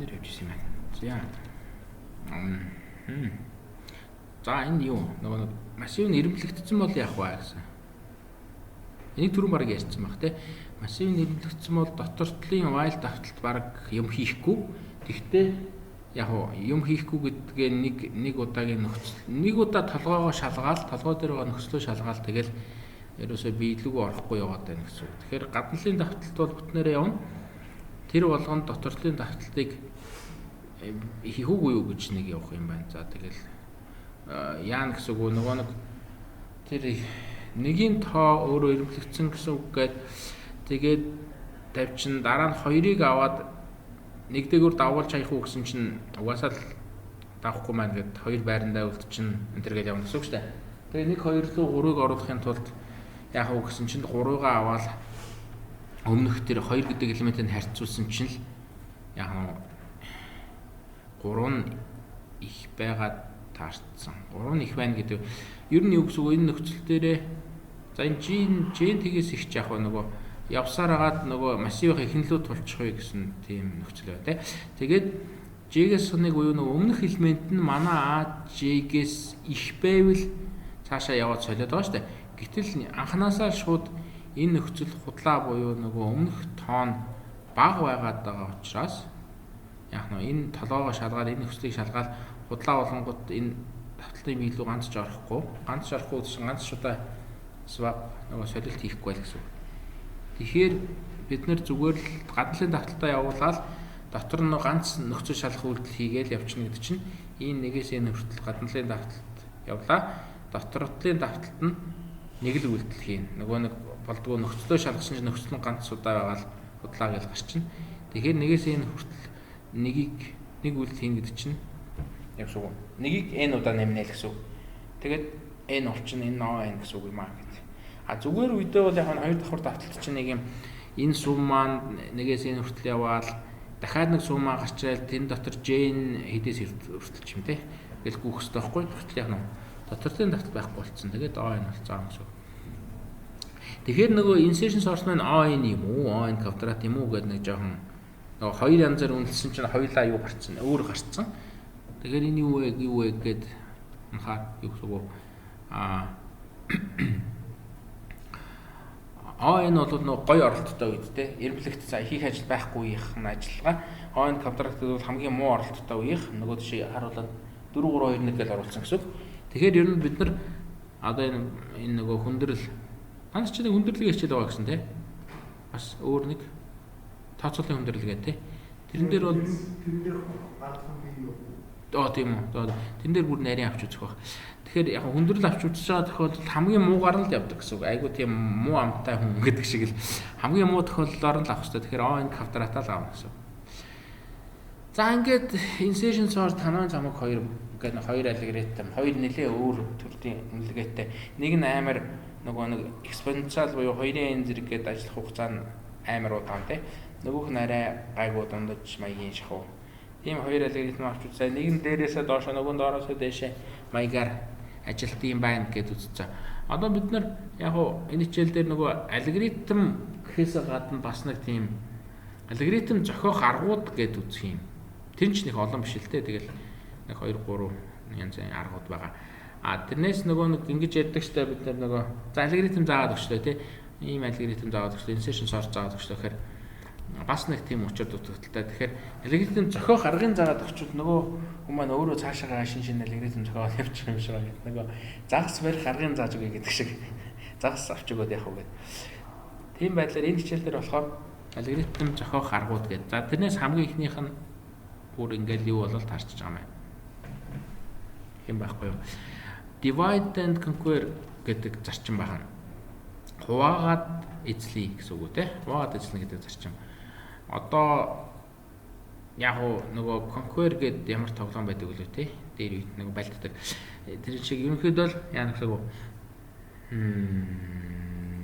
Нэр явж ирсэн юм байна. За. За, энэ юу? Нөгөө нэг массив нь эрэмблэгдсэн бол яах вэ гэсэн. Энийг түрүүн баг ярьсан баг, те. Массив нь эрэмблэгдсэн бол дотор талын while давталт баг юм хийхгүй. Тэгтээ яг юм хийхгүй гэдгээ нэг нэг удаагийн нөхцөл, нэг удаа толгоогоо шалгаал, толгой дээр байгаа нөхцлөө шалгаал, тэгэл ерөөсөө биелүүгөө орохгүй яваад байна гэсэн үг. Тэгэхээр гадналын давталт бол бүтнээрээ явна. Тэр болгонд дотор талын давталтыг хийх үгүй юу гэж нэг явах юм байна. За, тэгэл яана гэсэн үг, нөгөө нэг тэр нэгийн тоо өөрөө эрэмблэгдсэн гэсэн үг гээд тэгээд тавьчин, дараа нь хоёрыг аваад нэг дээгүүр давуулж хаях уу гэсэн чинь угаасаа л давахгүй маань гэд хоёр байрандаа үлдчин энэ төр гэж явна гэсэн үг шүү дээ. Тэгээ 1 2 руу 3-ыг оруулахын тулд яах вэ гэсэн чинь 3-ыг аваад өмнөх тэр 2 гэдэг элементийг харьцуулсан чинь л яг нь 3 нь их байгаад таарсан. 3 нь их байна гэдэг ер нь юу гэсэн үг, энэ нөхцөл дээрээ за энэ G тгээс их ч яг нөгөө явсаар агаад нөгөө массивын ихэнх лүү тулчих вэ гэсэн тийм нөхцөл байна, тий. Тэгээд J-гээс нэг буюу нөгөө өмнөх элемент нь манай A J-гээс их байвал цаашаа яваад солиод байгаа шүү дээ. Гэтэл анханасаа шууд энэ нөхцөл худлаа буюу нөгөө өмнөх тоон бага байгаад байгаа учраас яг нь энэ толгоогоо шалгаад, энэ нөхцөлийг шалгаад худлаа болонгууд энэ давталтын биелүү ганц ч орохгүй. Ганц ч орохгүй гэсэн ганц ч удаа swap, нөгөө солилт хийхгүй л гэсэн үг. Тэгэхээр бид нэр зүгээр л гадналын давталтаа явуулаад дотор нь ганц нөхцөл шалах үйлдэл хийгээл явчихна гэдэг чинь энэ нэгээс энэ хүртэл гадналын давталт явлаа. Дотор талын давталт нь нэг л үйлдэл хийн. Нөгөө нэг болдгоо нөхцлөө шалгасан чинь нөхцөл нь ганц удаа байгаа л худлаа гэж гарчна. Тэгэхээр нэгээс энэ хүртэл нэгийг нэг үйлдэл хийн гэдэг чинь яг шүү. Нэгийг n удаа нэмнэ л гэсэн үг. Тэгээд n болчихно, энэ O n гэсэн үг юм аа гэдэг. А зүгээр үедээ бол яг нь хоёр давхар давталт чинь нэг юм энэ сум маань нэгээс энэ хүртэл яваал, дахиад нэг сум маань гарчаал, тэн дотор j хэдээс хүртэл ч юм, те. Тэгэл гүөх хэрэгтэй байхгүй. Хүртэл яг нь дотор талын давталт байхгүй болцсон. Тэгээд O n болцсон гэсэн үг. Тэгэхээр нөгөө insertion sort маань O n юм уу, O n квадрат юм уу гэдэг нэг жоохон нөгөө хоёр янзаар үнэлсэн чинь хоёулаа юу гарцсан, өөр гарцсан. Тэгэхээр энэ юу вэ, юу вэ гэд анхаар юу гэсэн үг аа. O n бол нөгөө гоё оролттой үед, те, эрэмблэгт за хийх ажил байхгүй үеийнх нь ажиллагаа. O n квадрат гэдэг бол хамгийн муу оролттой үеийнх, нөгөө жишээ харуулад 4 3 2 1 гэж оруулсан гэсэн үг. Тэгэхээр ер нь бид нар одоо энэ нөгөө хүндрэл ганц чинь хүндрэлгийн хичээл байгаа гэсэн, те. Бас өөр нэг тооцоолын хүндрэл гэдэг, те. Тэрэн дээр бол тэрэн дээр ганцхан би юу? Аа, тийм үү. Тэн дээр бүр нарийн авч үзэх байх. Тэгэхээр яг хүндрэл авч үзэж байгаа тохиолдолд хамгийн муугаар нь л явдаг гэсэн үг. Айгу тийм муу амтай хүн гэдэг шиг л хамгийн муу тохиолдлоор нь л авах хэрэгтэй. Тэгэхээр O n квадратаа л авах гэсэн. За, ингээд insertion sort, Ханойн цомог хоёр гэдэг хоёр алгоритм, хоёр нэлээ өөр төрлийн үнэлгээтэй. Нэг нь амар нөгөө нэг экспоненциал буюу 2-ын n зэрэг гэдэг ажиллах хугацаа нь амар удаан, тий. Нөгөөх нь арай гайгүй дундаж маягийн шахуу. Тийм хоёр алгоритм авч үзээ. Нэг нь дээрээсээ доошоо, нөгөө нь доороосоо дээшээ маягаар ажилт юм байна гэд үзсэн. Одоо бид нар яг уу энэ хичээл дээр нөгөө алгоритм гэхээс гадна бас нэг тийм алгоритм зохиох аргууд гэд үзэх юм. Тэр ч нэг олон биш л дээ. Тэгэл нэг 2 3 янзын аргууд байгаа. А тэрнээс нөгөө нэг ингэж ярьдаг штэ, бид нар нөгөө за алгоритм заагаад өгчлөө, тий. Ийм алгоритм заагаад өгчлөө, insertion sort заагаад өгчлөө гэхээр бас нэг тийм учир дутагдaltaй. Тэгэхээр алгоритм зохиох аргын заагаад өгчүүд нөгөө хүмүүс маань өөрөө цаашаагаа шин шин алгоритм зохиоод явчих юм шиг байна. Нөгөө загас барих аргын зааж өгье гэдэг шиг загас авч өгөөд явах уу гэдэг. Тийм байдлаар энэ хичээл дээр болохоор алгоритм зохиох аргууд гэдэг. За, тэрнээс хамгийн эхнийх нь бүр ингээл юу болол таарчж байгаа юм байна. Хэм байхгүй юу? Divide and conquer гэдэг зарчим байна. Хуваагаад эзлэе гэсэн үг үү, те? Хуваагаад эзлэнэ гэдэг зарчим. Одоо яг уу нөгөө conquer гэдэг ямар тоглоом байдаг үлээ, те? Дээр үед нэг байлддаг. Тэр шиг ерөнхийдөө л яа гэсэн үг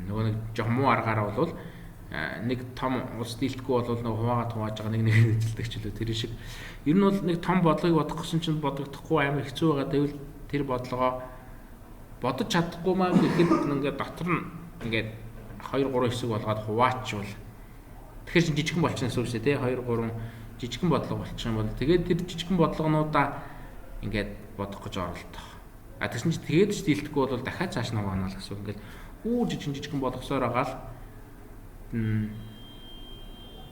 нөгөө нэг жоохон муу аргаараа бол нэг том улс дийлдэхгүй бол нөгөө хуваагаад хувааж байгаа, нэг нэг эзэлдэг ч үлээ, тэр шиг. Ер нь бол нэг том бодлогыг бодох гэсэн чинь бодогдохгүй, амар хэцүү байгаа гэвэл тэр бодлогоо бодож чадахгүй маа гэхэд ингээд дотор нь ингээд 2 3 хэсэг болгоод хуваачвал тэгэхээр чинь жижигхэн болчихно гэсэн үг шүү дээ, тий, 2 3 Жижигхэн бодлого болчих юм бол тэгээд тэр жижигхэн бодлогонуудаа ингээд бодох гэж оролдох. А тэгсэн чинь тэгээд ч дийлдэхгүй бол дахиад цааш нь хуваана л гэсэн үг. Ингээд үүр жижигэн болгосоор байгаа л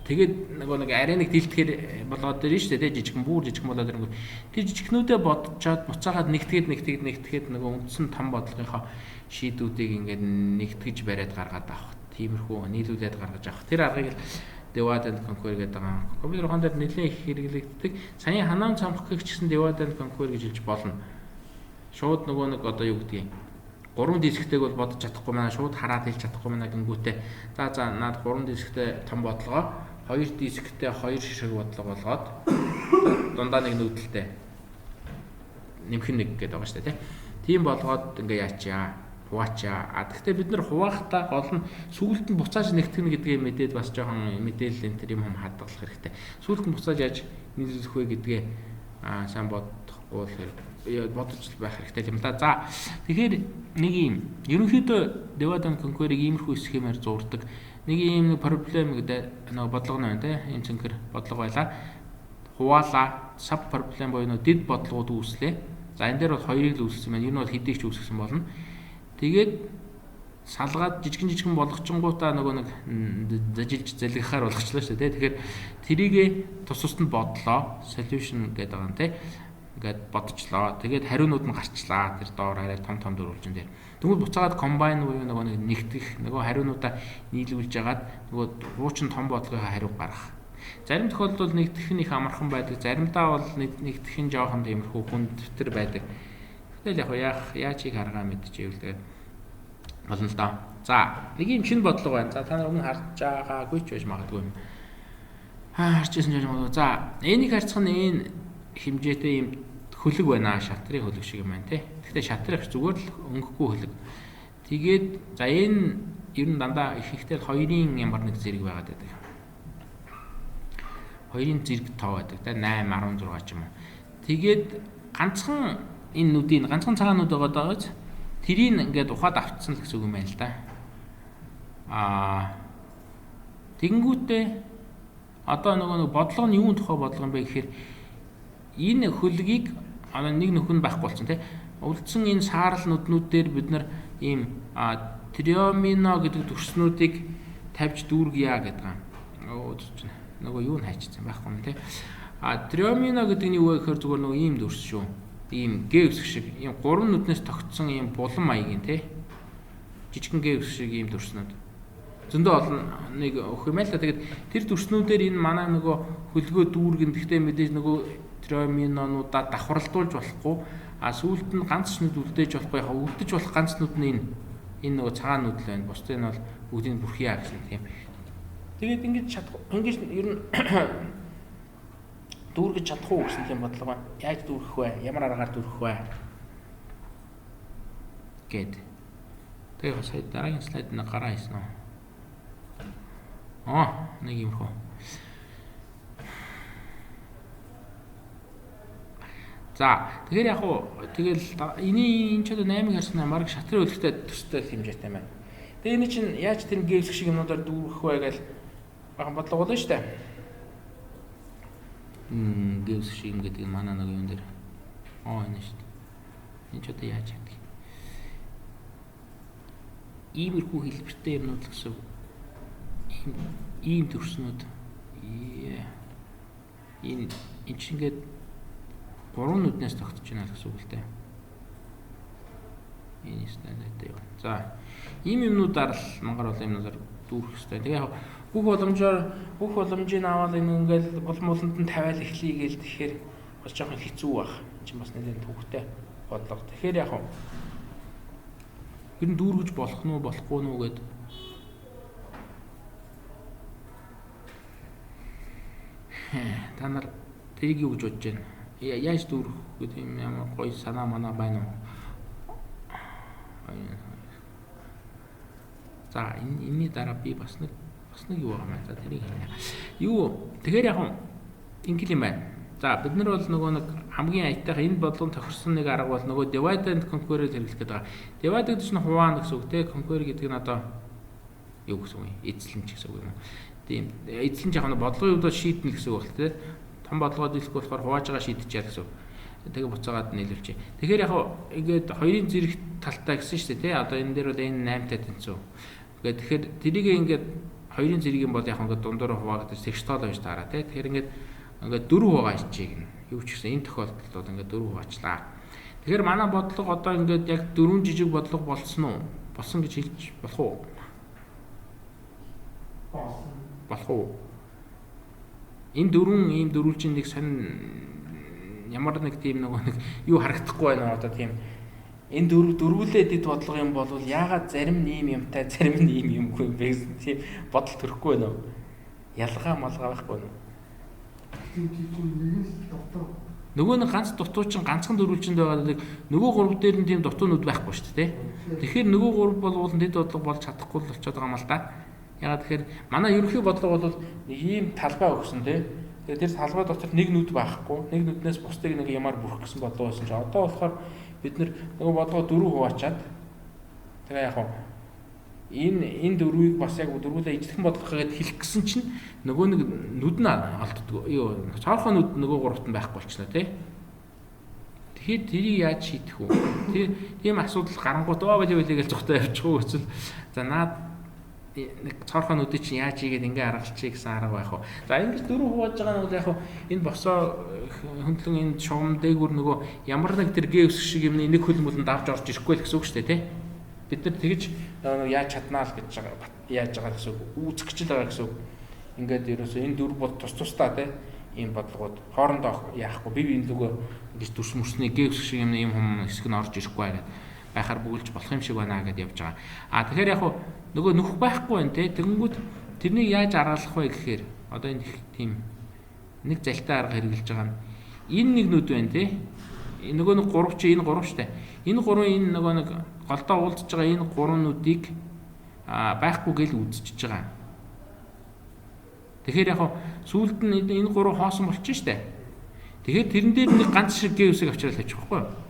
тэгээд нөгөө нэг арай нэг дийлдэхээр болоод ирнэ шүү дээ, жижигхэн бүр жижигхэн болоод ирэнгүүт тэр жижигхнүүдээ бодчоод буцаагаад нэгтгээд нөгөө үндсэн том бодлогынхоо шийдвүүдийг ингээд нэгтгэж бариад гаргаад авах. Тиймэрхүү нийлүүлээд гаргаж авах. Тэр аргыг л divide and conquer гэдэг байгаа. Компьютер ухаан дээр нэлээд их хэрэглэгддэг. Саяын ханаан цамхгийг ч гэсэн divide and conquer гэж хэлж болно. Шууд нөгөө нэг одоо юу гэдгийг 3 дисктэйг бол бодож чадахгүй маа, шууд хараад хэлж чадахгүй маа гингүүтээ. За наад 3 дисктэй том бодлогоо 2 дисктэй 2 ширхэг бодлого болгоод дундаа нэг нүүдэлтэй нэмэх нэг гэдэг байгаа шүү дээ, тий. Тийм болгоод ингээ яачаа, хуваачаа. А тэгвэл бид нар хуваахтаа гол нь сүүлд нь буцааж нэгтгэнэ гэдгээ мэдээд бас жоохон мэдээлэл энэ төр юм хадгалах хэрэгтэй. Сүүлд нь буцааж яаж нийлүүлэх вэ гэдгээ сайн бодохгүй л хэрэг бодож байх хэрэгтэй юм да. За тэгэхээр нэг юм ерөнхийдөө divide and conquer-ыг иймэрхүү схемээр зурдаг. Нэг ийм нэг problem гэдэг нөгөө бодлого нь байна те. Ийм цэнхэр бодлого байлаа. Хуваалаа. Sub problem буюу нөгөө дэд бодлогууд үүслээ. За энэ дээр бол хоёрыг л үүсгэсэн байна. Ер нь бол хэдийг ч үүсгэсэн болно. Тэгээд салгаад жижигэн болгочингуудаа нөгөө нэг зажилж залгихаар болгочлаа шүү дээ. Тэгэхээр тэрийгэ тус тусад нь бодлоо. Solution гэдэг байгаа юм те. Ингээд бодчлоо. Тэгээд хариунууд нь гарчлаа. Тэр доор арай том том дөрвөлжин дээр. Тэгвэл буцаагаад combine буюу нөгөө нэг нэгтгэх, нөгөө хариунуудаа нийлүүлж агаад нөгөө хуучин том бодлогын хариу гаргах. Зарим тохиолдолд нэгтгэх нь их амархан байдаг. Заримдаа бол нэгтгэх нь жоохон тиймэрхүү хүндтэр байдаг. Тэгэл яг яаж хийх аргаа мэдчихэвэл тэгээд болно л доо. За нэг юм шинэ бодлого байна. За та нар өмнө харж байгаагүй ч байж магадгүй юм. Харж ирсэн ч байж магадгүй. За энийг харьцах нь энэ хэмжээтэй юм хөлөг байна. Шатрын хөлөг шиг юм байна тий. Гэхдээ шатрын зүгээр л өнгөхгүй хөлөг. Тэгээд за энэ ер нь дандаа ихэнхдээ хоёрын ямар нэг зэрэг байгаад байдаг. Хоёрын зэрэг тоо байдаг те 8 16 ч юм уу. Тэгээд ганцхан энэ нүдийн ганцхан цагаан нүд байгаа даа гэж тэрийг ингээд ухаад автсан л гэсэн үг юм байна л да. Тэгэнгүүтээ одоо нөгөө нэг бодлого нь юун тухай бодлого юм бэ гэхээр энэ хөлгийг нэг нөхөн байхгүй болсон тий. Үлдсэн энэ саарал нүднүүд дээр бид нар ийм триомино гэдэг төрснүүдийг тавьж дүүргийа гэдэг юм. Нөгөө юу нь хайчсан байхгүй юм тий. Триомино гэдэг нь юу вэ гэхээр зүгээр нөгөө ийм дүрс шүү. Ийм гэ үсэг шиг ийм гурван нүднээс тогтсон ийм булан маягийн тий. Жижигэн гэ үсэг шиг ийм дүрснүүд. Зөндөө олон нэг өгөх юм аа л да. Тэгээд тэр дүрснүүдээр энэ манай нөгөө хөлгөө дүүргэн гэхдээ мэдээж нөгөө триоминонуудаа давхарлуулж болохгүй. А сүүлд нь ганц нүд үлдээж болохгүй. Яг үлдэж болох ганц нүд нь энэ нөгөө цагаан нүд л байна. Бусдын нь бол бүгдийг бүрхийа гэсэн тийм. Тэгээд ингэж чадах ингэж ер нь дүүргэж чадах уу гэсэн тийм бодлого байна. Яаж дүүргэх вэ? Ямар аргаар дүүргэх вэ? Гэт. Тэгээ сая дараагийн слайд нэг гараа хийсэн үү? Нэг юмхөө. За тэгэхээр яг уу тэгэл эний энэ ч одоо 8-ыг харсан бараг шатрын хөлөгтэй төстэй хэмжээтэй байна. Тэгээ энэ чинь яаж тэр гээвсэх шиг юмнуудаар дүүргэх вэ гэж бахан бодлого болно шүү дээ. Гээвсэх шиг юм гэдэг нь манай нэг юм дээр. Энэ шүү дээ. Энэ ч одоо яаж яадаг. Иймэрхүү хэлбэртэй юмнууд л гэсэн ийм төрснүүд энэ чинь ингээд гурван нүднээс тогтож байна гэсэн үг л дээ. Энэ стандарт юу. За ийм юмнуудаар л мангар олон юмнуудаар дүүрэх хэрэгтэй. Тэгээ яг бүх боломжийг аваад энэ ингээл булан буланд нь тавиал эхлэе гээл тэгэхээр бас жоохон хэцүү байх. Энэ чинь бас нэлээд төвхтэй бодлого. Тэгэхээр яг ер нь дүүргэж болох нь уу болохгүй нь уу гэд та нар тэрийг юу гэж бодож байна? Яаж дүүрэх гэдэг юм ямар гоё санаа манаа байна уу? За энэний дараа би бас нэг юу байгаа юм. За тэрийг хэлнэ. Юу тэгэхээр яг ингэл юм байна. За бид нар бол нөгөө нэг хамгийн аятайх энэ бодлогон тохирсон нэг арга бол нөгөө divide and conquer-ыг хэрэглэх гэдэг байгаа. Divide гэдэг чинь хуваана гэсэн үг те, conquer гэдэг нь одоо юу гэсэн үг юм? Эзлэмж гэсэн үг юм. Тийм эзлэн жаах нь бодлогын хувьд шийднэ гэсэн үг бол тий. Том бодлогоо дийлэхгүй болохоор хувааж байгаа шийдчихээ гэсэн үг. Тэгээ буцаагаад нийлүүлчихье. Тэгэхээр яг ингээд хоёрын зэрэг талтай гэсэн шүү дээ тий. Одоо энэ дээр бол энэ 8-тай тэнцүү. Ингээд тэгэхээр тэрийг ингээд хоёрын зэрэг юм бол яг ингээд дундуур хуваагдаж тэгш тоол байж таараа тий. Тэгэхээр ингээд ингээд дөрөв хуваа ичээг нь. Юу ч гэсэн энэ тохиолдолд бол ингээд дөрөв хуваачлаа. Тэгэхээр манай бодлого одоо ингээд яг дөрвөн жижиг бодлого болсон уу? Болсон гэж хэлж болох уу? Болсон. Болох уу? Энэ дөрвөн ийм дөрвөлжин нэг сонь ямар нэг тийм нөгөө нэг юу харагдахгүй байна уу одоо тийм энэ дөрв дөрвөлээ дэд бодлого юм бол яагаад зарим нь ийм юмтай зарим нь ийм юмгүй юм бэ гэсэн тийм бодол төрөхгүй байна уу? Ялгаа малгаа байхгүй байна уу? Тийм тийм нэг л дотор. Нөгөө нэг ганц дутуу чинь ганцхан дөрвөлжинд байгаа нэг нөгөө гурав дээр нь тийм дутуунууд байхгүй шүү дээ. Тэгэхээр нөгөө гурав бол дэд бодлого болж чадахгүй л болчиход байгаа юм л да. Ягаад тэгэхээр манай ерөнхий бодлого бол нэг ийм талбай өгсөн тий. Тэгээд тэр талбай дотор нэг нүд байхгүй, нэг нүднээс бусдыг нэг ямаар бүрэх гэсэн бодлого байсан чинь одоо болохоор бид нөгөө бодлогоо дөрөв хуваачаад тэгээ яг энэ дөрвийг бас яг дөрвөлээ ижлэхэн бодлого гээд хэлэх гэсэн чинь нөгөө нэг нүд нь олддгоо. Юу цоорхон нүд нөгөө гуравт нь байхгүй болчихно тий. Тэгэхээр тэрийг яаж шийдэх вэ? Тэр тийм асуудал гарангуут оо бали бали гэж зүхтээ явчих уу эсвэл за наад нэг цоорхон нүдийг чинь яаж хийгээд ингээ аргалчих гэсэн арга байх уу. За ингэж дөрөв хувааж байгаа нь бол яг энэ босоо хөндлөн энэ шугам дээгүр нөгөө ямар нэг тэр гэ өсөх шиг юмны нэг хөл мөлөнд давж орж ирэхгүй л гэсэн үг шүү дээ тий. Бид нар тэгж яаж чаднаа л гэж яаж байгаа гэсэн үг, үүсгэж л байгаа гэсэн үг. Ингээд ерөөсөө энэ дөрв бол тус тусдаа тий ийм бодлогод хоорондоо яахгүй бие биен лүгөө ингэж дүрс мөрсний гэ өсөх шиг юмны юм хүм хэсэг нь орж ирэхгүй гэдэг байхаар бөглөж болох юм шиг байна гэдээ явж байгаа. А тэгэхээр яг нөгөө нөх байхгүй байна те. Тэгэнгүүт тэрнийг яаж аргалах вэ гэхээр одоо энэ их тийм нэг залтай арга хэрэглэж байгаа нь энэ нэг нүд байна те. Нөгөө нэг гурав чи энэ гурав штэ. Энэ гурван энэ нөгөө нэг голдоо уулзж байгаа энэ гурван нүдийг байхгүй гэл үзчихэж байгаа. Тэгэхээр яг сүүлд нь энэ гурав хоосон болчих штэ. Тэгэхээр тэрэн дээр нэг ганц шиг гэ үсэг авчрал тавьчих واخгүй юу?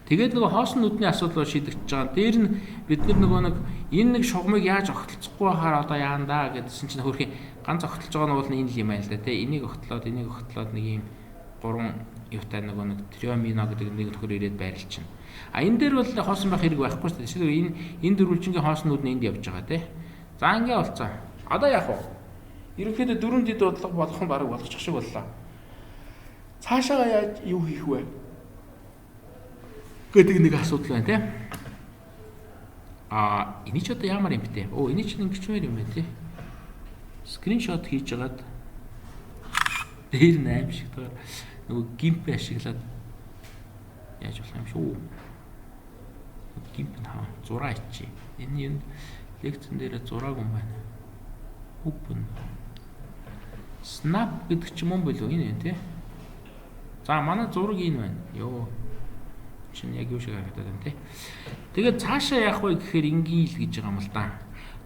Тэгээд нөгөө хоосон нүдний асуудал шийдэгдэж байгаа. Дээр нь бид нар нөгөө нэг энэ нэг шугамыг яаж огтлцохгүй байхаар одоо яана да гэдсэн чинь хөрхийн ганц огтлж байгаа нь бол энэ л юм байна л да тий. Энийг огтлоод энийг огтлоод нэг юм гурван юутай нөгөө нэг триомино гэдэг нэг нөхөр ирээд байрлалчихна. А энэ дээр бол хоосон байх хэрэг байхгүй шүү дээ. Тэгэхээр энэ дөрвөлжингийн хоосон нүд нь энд явж байгаа тий. За ингээ болцсон. Одоо яах вэ? Ерөнхийдөө дөрвөн дэд бодлого болох нь бараг болгочих шиг боллоо. Цаашаага яаж юу хийх вэ гэдэг нэг асуудал байна тий. А эний ч одоо ямар юм бэ? Оо эний чинь ингэчмээр юм байна тий. Скриншот хийж агаад дээр нь аим шиг таар нөгөө гимп ашиглаад яаж болох юм шүү. Гимп нь хаа зураа ичээ. Энэ юм лекцэн дээр зурааг юм байна. Open. Snap гэдэг чинь мөн болов энэ юм тий. За манай зураг энэ байна. Йоо чинь яг юу шиг харагдаад байна тий. Тэгээд цаашаа яах вэ гэхээр энгийн л гэж байгаа юм л да.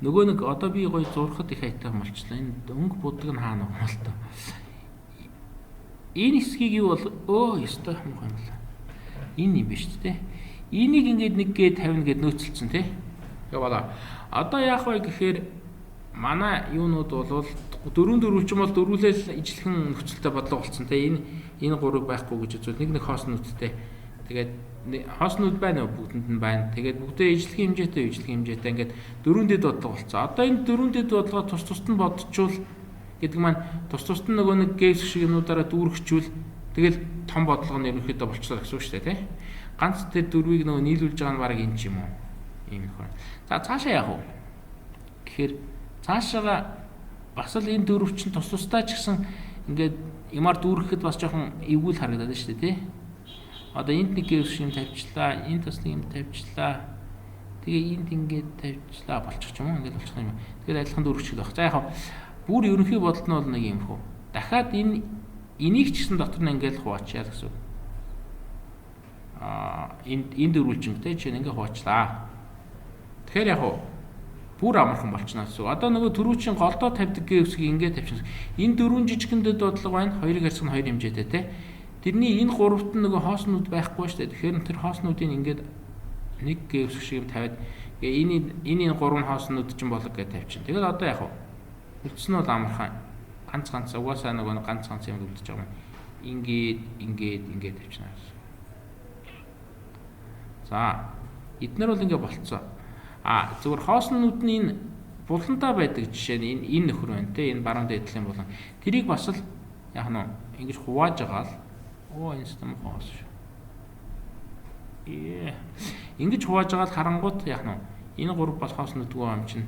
Нөгөө нэг одоо би гоё зурхад их айтай болчлаа. Энэ өнгө будаг нь хаана байгаа юм л та. Энэ хэсгийг юу бол өө ёстой муухай юм л. Энэ юм биш үү тий. Энийг ингээд 1G 50 гэд нөөцөлцсөн тий. Тэгээ болоо. Одоо яах вэ гэхээр манай юунууд бол дөрвөн дөрвөлжин бол дөрвөлэл ижлэхэн нөхцөлтэй бодлого болсон тий. Энэ гурвыг байхгүй гэж үзвэл нэг нэг хоосон нүдтэй. Тэгээд хооснууд байна уу бүгдэнд нь байна. Тэгээд бүгдээ ижлэхэн хэмжээтэй ингээд дөрвөн дэд бодлого болцсон. Одоо энэ дөрвөн дэд бодлогоо тус тусд нь бодчвол гэдэг маань тус тусд нь нөгөө нэг гээс шиг юмнуудаараа дүүргэчвэл тэгэл том бодлого нь ерөнхийдөө болчихлоо гэсэн үг шүү дээ тий. Ганц тэр дөрвийг нөгөө нийлүүлж байгаа нь баг энэ ч юм уу. Ийм нөхөр. За цаашаа яах вэ? Тэгэхээр цаашаага бас л энэ дөрөв чинь тус тусдаа ч гэсэн ингээд ямаар дүүргэхэд бас жоохон эвгүй л харагдаад байна шүү дээ тий. Одоо энд нэг гэвс юм тавьчлаа, энд бас нэг юм тавьчлаа. Тэгээ энд ингээд тавьчлаа болчих ч юм уу, ингээд болчих юм. Тэгээд адилхан дөрвөчгөл байх. За яг бүр ерөнхий бодолт нь бол нэг юм хөө. Дахиад энэ энийг ч гэсэн дотор нь ингээд хуваачаа гэсэн үг. Аа энэ дөрвөлжинтэй чинь ингээд хувачлаа. Тэгэхээр яг бүр амархан болчихно гэсэн үг. Одоо нөгөө түрүүчийн голдоо тавьдаг гэвсгийг ингээд тавьчихсан. Энэ дөрвөн жижигэн дэд бодлого байна. Хоёрыг харьцах нь хоёр хэмжээтэй те. Тэрний энэ гуравт нь нөгөө хооснууд байхгүй шүү дээ. Тэгэхээр тэр хооснуудыг ингээд нэг гэ өсөх шиг юм тавиад энэ гурван хооснууд чинь болог гэж тавьчихна. Тэгэл одоо яах вэ? Үлдсэн нь бол амархан. Ганц ганц угаасаа нөгөө ганц ганц юм үлдэж байгаа юм. Ингээд ингээд ингээд тавьчихна гэсэн. За, эднэр бол ингээ болцсон. А зөвхөн хооснууд нь энэ булантай байдаг жишээ нь энэ нөхөр байна те, энэ баруун дээд талын булан. Тэрийг бас л яг нь ингэж хувааж байгаа л оо энэ систем хоос шүү. Ингэж хувааж байгаа л харангуут яг нь энэ гурав бас хооснуудгүй юм чинь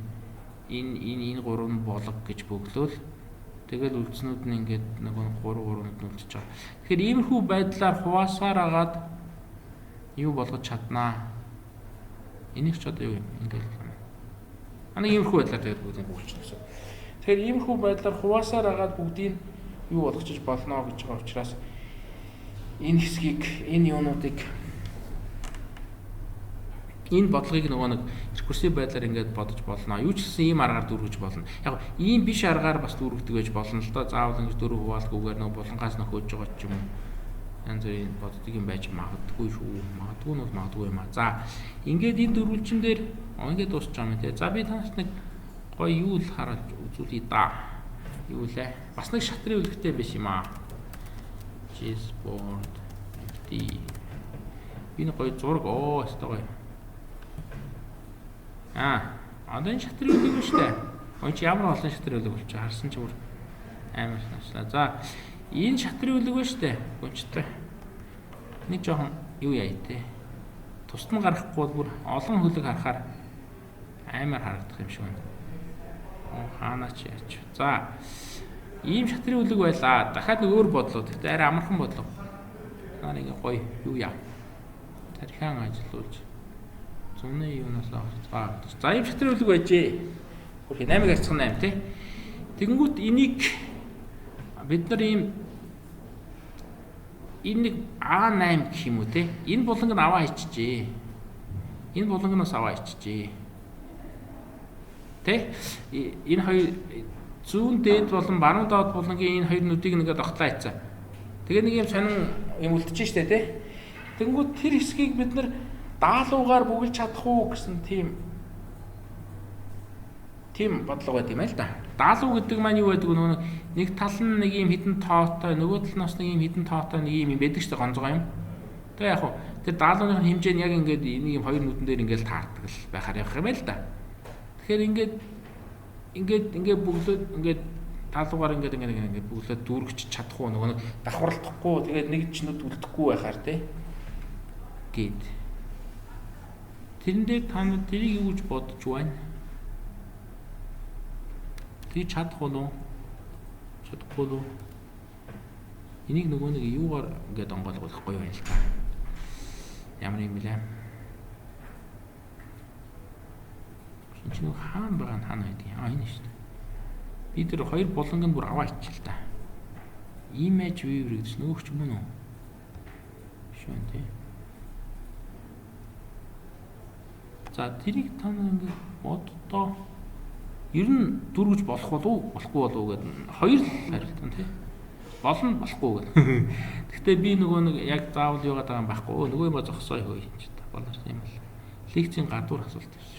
энэ энэ энэ гурав нь болго гэж бөглөөл тэгэл үлдснүүд нь ингээд нөгөө гурав гурвууд нь үлдчихэж байгаа. Тэгэхээр иймэрхүү байдлаар хуваасаар агаад юу болгож чаднаа. Энийг ч одоо юу юм ингээл юм. Ана иймэрхүү байдлаар тэгээд бүгдийг бөглөж гэсэн. Тэгэхээр иймэрхүү байдлаар хуваасаар агаад бүгдийг юу болгочих болно гэж байгаа учраас энэ хэсгийг энэ юунуудыг энэ бодлогыг нөгөө нэг рекурсив байдлаар ингээд бодож болно. Юу ч гэсэн ийм аргаар дүүргэж болно. Яг ийм биш аргаар бас дүүргдэг байж болно л доо. Заавал ингэж дөрөв хуваалгүйгээр нөгөө булангаас нөхөж байгаа ч юм уу. Янз бүрийн боддог юм байж магадгүй шүү. Магадгүй нь бол магадгүй юм аа. За ингээд энэ дөрвөлжин дээр ингээд дуусч байгаа юм те. За би танарт нэг гоё юу л харуулж үзүүлье да. Юу лээ? Бас нэг шатрын үлгтэй биш юм аа. Chessboard empty. Би нэг гоё зураг оо өстой гоё. Аа, одоо энэ шатрын үлэг ба штэ. Өн чи ямар олон шатрын үлэг болчих. Харсан чи бүр амар саначлаа. За, энэ шатрын үлэг ба штэ. Гүнчтэй. Нэг жоохон юу яа те. Тусад нь гарахгүй бол бүр олон хөлөг харахаар амар харагдах юм шиг байна. Оо, хаанаа ч яач. За, ийм шатрын үлэг байлаа. Дахиад нэг өөр бодлоо. Гэхдээ арай амархан бодлоо. Наа нэг гоё юу яа. Тархиан ажилуулж зуны юунаас авах. За ийм шатрын үлэг байжээ. Хөрхи 8.8 тий. Тэгэнгүүт энийг бид нар ийм энэ нэг А8 гэх юм уу те. Энэ буланг нь аваа хийчихжээ. Энэ буланг нь бас аваа хийчихжээ. Тэ? Энэ хоёр зүүн дээд болон баруун доод булангийн энэ хоёр нүдийг нэгээд огтлаа хийцээ. Тэгээ нэг юм сонин юм үлдчихэж штэ те. Тэгэнгүүт тэр хэсгийг бид нар даалуугаар бөглөж чадах уу гэсэн тийм бодлого байд юм аа л да. Даалуу гэдэг маань юу байдаг вэ? Нэг тал нь нэг юм хідэн тоотой, нөгөө тал нь бас нэг юм хідэн тоотой нэг юм байдаг шүү дээ, гонцгой юм. Тэгээ яг хуу тэр даалууны хэмжээ нь яг ингээд нэг юм хоёр нүдэн дээр ингээд таардаг л байхаар явах юм байл да. Тэгэхээр ингээд ингээд ингээд бөглөөд ингээд даалуугаар ингээд ингээд ингээд бөглөөд дүүргэж чадах уу, нөгөө нэг давхарлахгүй тэгээд нэг ч нүд үлдэхгүй байхаар тий. Гээд тэрэн дээр та нар тэрийг юу гэж бодож байна? Тэг чадах уу? Чадахгүй уу? Энийг нөгөө нэг юугаар ингээд онгойлгох гоё байна л та. Ямар юм бэлээ? Энд чинь нөгөө хаана байгаа нь хаана байдгийг. Аа энэ шүү дээ. Би тэр хоёр буланг нь бүр аваа ичил та. Image viewer гэдэг чинь нөгөөх ч мөн үү? Биш байна тий. За тэрийг та нар ингээд боддоо ер нь дүүргэж болох болов уу болохгүй болов уу гэдэг хоёр л хариулт нь тий. Болно болохгүй гэдэг. Гэхдээ би нөгөө нэг яг заавал юугаад байгаа юм байхгүй. Нөгөө юм зогсоо хөөе юм чи та. Болоос юм л. Лекцийн гадуур асуулт тавьсан